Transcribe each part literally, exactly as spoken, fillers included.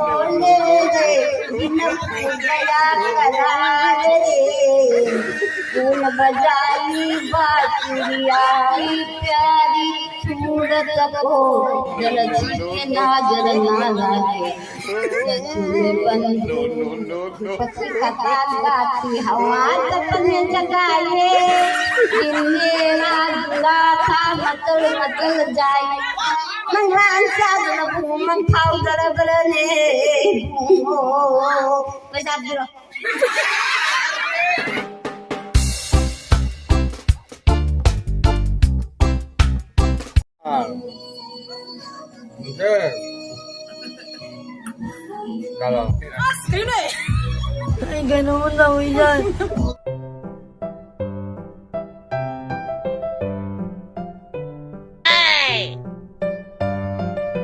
बोले रे, बिन पूजया करा रे, कौन बजाई बांसुरिया। प्यारी सूरत को जरा छिपे नजर ना लागे, सच में बंधु। पति कथा गाती हवा सपने जगाए, दिन मेरा जुड़ा था मचल मचल जाए। मंगलान साजन भूमन फाउदर बरने भूमो। पैसा दियो। हाँ। 네. 나가. Ay, ganun daw yan.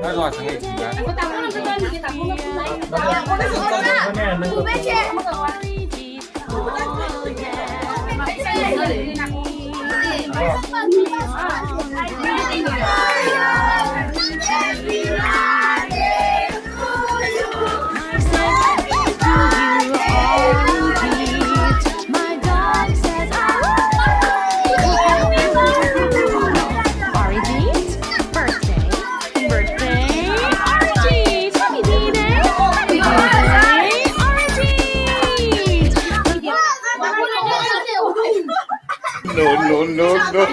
Ano ka sa ngayon, di ba? Birthday, birthday, Archie! Happy birthday, Archie! No, no, no, no.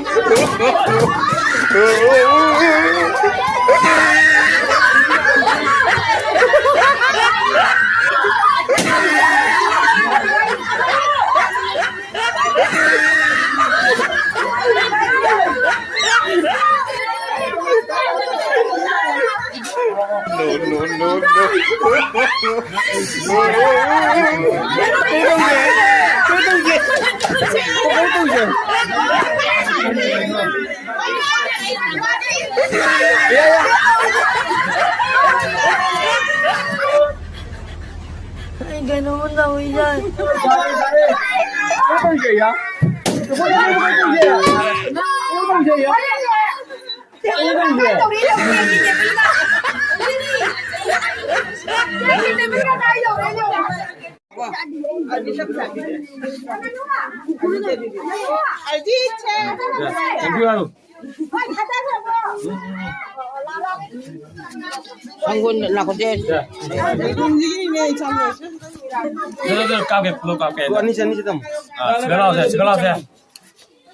No, no, no, no. Ay, ganun daw yan. Thank you ꯍꯥꯏꯔꯣ꯫ ꯁꯪꯒꯣꯜ ꯂꯥꯛꯄꯁꯦ꯫ ꯀꯥꯞꯀꯦ, ꯐꯣꯇꯣ ꯀꯥꯞꯀꯦ꯫ ꯑꯅꯤ ꯆꯪꯉꯤ ꯁꯤꯗ ꯑꯃꯨꯛ꯫ ꯑꯥ, ꯁꯤꯗ ꯂꯥꯎꯁꯦ, ꯁꯤꯗ ꯂꯥꯎꯁꯦ꯫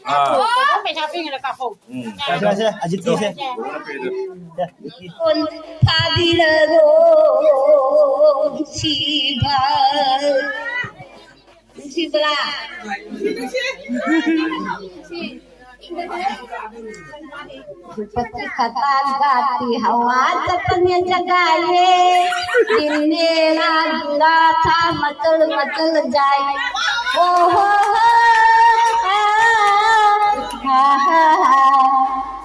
ꯑꯥ꯫ ꯄꯩꯁꯥ ꯄꯤꯉꯩꯗ ꯀꯥꯞꯍꯧ꯫ ꯎꯝ꯫ ꯁꯦ, ꯁꯦ, ꯑꯖꯤꯠꯀꯤꯁꯦ꯫ ꯐꯥꯕꯤꯔꯔꯣ ꯁꯤꯕ꯫ ꯅꯨꯡꯁꯤꯕ꯭ꯔꯥ? ꯄꯠꯇꯤ ꯈꯇꯥ ꯒꯥꯇꯤ ꯍꯋꯥ ꯆꯠꯄꯅꯦ ꯖꯒꯥꯏꯌꯦ꯫ ꯏꯟꯅꯦ ꯔꯥ ꯗꯨꯔꯥ ꯊꯥ ꯃꯆꯜ ꯃꯆꯜ ꯖꯥꯏ꯫ ꯑꯣ ꯍꯣ ꯍꯣ꯫ ꯑꯥ, ꯍꯥ, ꯍꯥ, ꯍꯥ꯫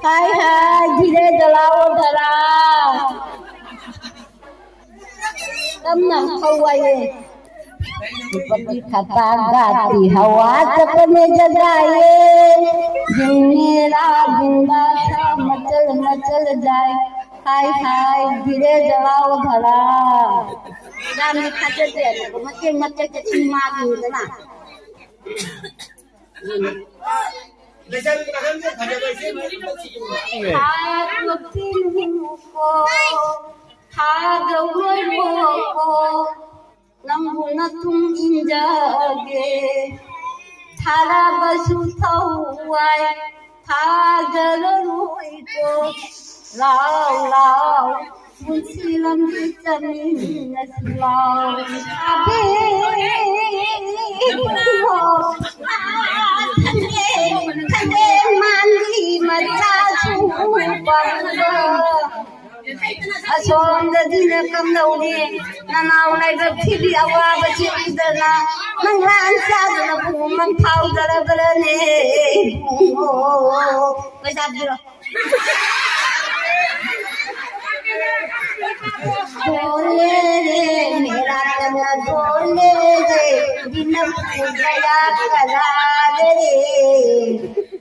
ꯍꯥꯏ, ꯍꯥꯏ, ꯙꯤꯔꯦ ꯖꯂꯥꯑꯣ ꯙꯔꯥ꯫ ꯇꯞꯅ ꯊꯧ ꯍꯥꯏꯌꯦ꯫ ꯄꯠꯇꯤ ꯈꯇꯥ ꯒꯥꯇꯤ ꯍꯋꯥ ꯆꯠꯄꯅꯦ ꯖꯒꯥꯏꯌꯦ꯫ ꯖꯤꯟꯅꯦ ꯔꯥ ꯕꯨꯡꯗꯥ ꯁꯥ ꯃꯆꯜ ꯃꯆꯜ ꯖꯥꯏ꯫ ꯍꯥꯏ ꯍꯥꯏ ꯙꯤꯔꯦ ꯖꯂꯥꯑꯣ ꯙꯔꯥ꯫ ꯌꯥꯝꯅ ꯊꯥꯖꯗꯦ꯫ ꯃꯇꯦꯛ ꯃꯇꯦꯛꯇ ꯁꯨꯝ ꯃꯥꯒꯤꯅꯤꯗꯅ꯫ ꯂꯩꯁꯥꯕꯤ ꯄꯥꯈꯪꯁꯦ ꯐꯖꯕ ꯏꯁꯩ ꯃꯔꯤ ꯃꯔꯤ ꯁꯤꯌꯨꯅꯦ꯫ ꯊꯥ ꯀꯣꯛꯄꯤ ꯅꯨꯃꯤꯠꯀꯣ, ꯊꯥ ꯒꯧꯔꯣꯏꯀꯣ, ꯅꯪꯕꯨ ꯅꯇꯨꯡ ꯏꯟꯖꯒꯦ꯫ ꯊꯥꯔꯕꯁꯨ ꯊꯋꯥꯏ ꯊꯥꯖꯔꯔꯣꯏꯀꯣ꯫ ꯂꯥꯎ, ꯂꯥꯎ, ꯄꯨꯟꯁꯤ ꯂꯝꯕꯤ ꯆꯠꯃꯤꯟꯅꯁꯤ ꯂꯥꯎ꯫ ꯑꯕꯦ, ꯈꯪꯗꯦ, ꯈꯪꯗꯦ, ꯃꯥꯟꯕꯤ ꯃꯆꯥꯁꯨ ꯄꯥꯝꯕ꯫ ꯑꯁꯣꯝꯗꯗꯤꯅ ꯀꯝꯗꯧꯔꯤ? ꯅꯅꯥꯎ ꯂꯥꯏꯕꯛ ꯊꯤꯕꯤ ꯑꯋꯥꯕꯁꯤ ꯎꯗꯅ ꯅꯪ ꯂꯥꯟ ꯆꯥꯗꯅ ꯄꯨꯡ ꯑꯃ ꯐꯥꯎꯗꯔꯕ꯭ꯔꯅꯦ ꯏꯕꯨꯡꯉꯣ? ꯄꯩꯁꯥ ꯄꯤꯔꯣ꯫ ढोले रे, मेरा तन डोले रे, बिन पूजया करा रे।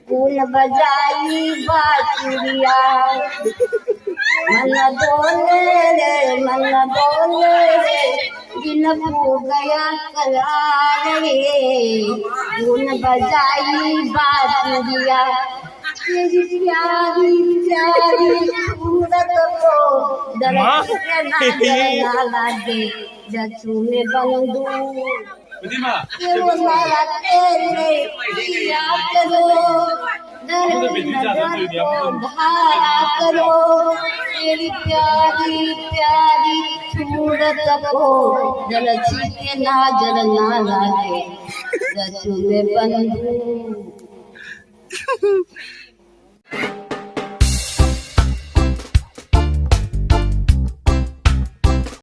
कौन बजाई बांसुरिया? मन डोले रे, मन डोले रे, न हो गया करार रे, धुन बजाई बांसुरिया। तेरी प्यारी प्यारी सूरत को दर्द माँ। के नजर ना लागे, जचू में बंधू। ये वो सारा तेरे किया करो, दर्द नजर को धारा करो। तेरी प्यारी प्यारी सूरत को दर्द के नजर ना लागे, जचू में बंधू।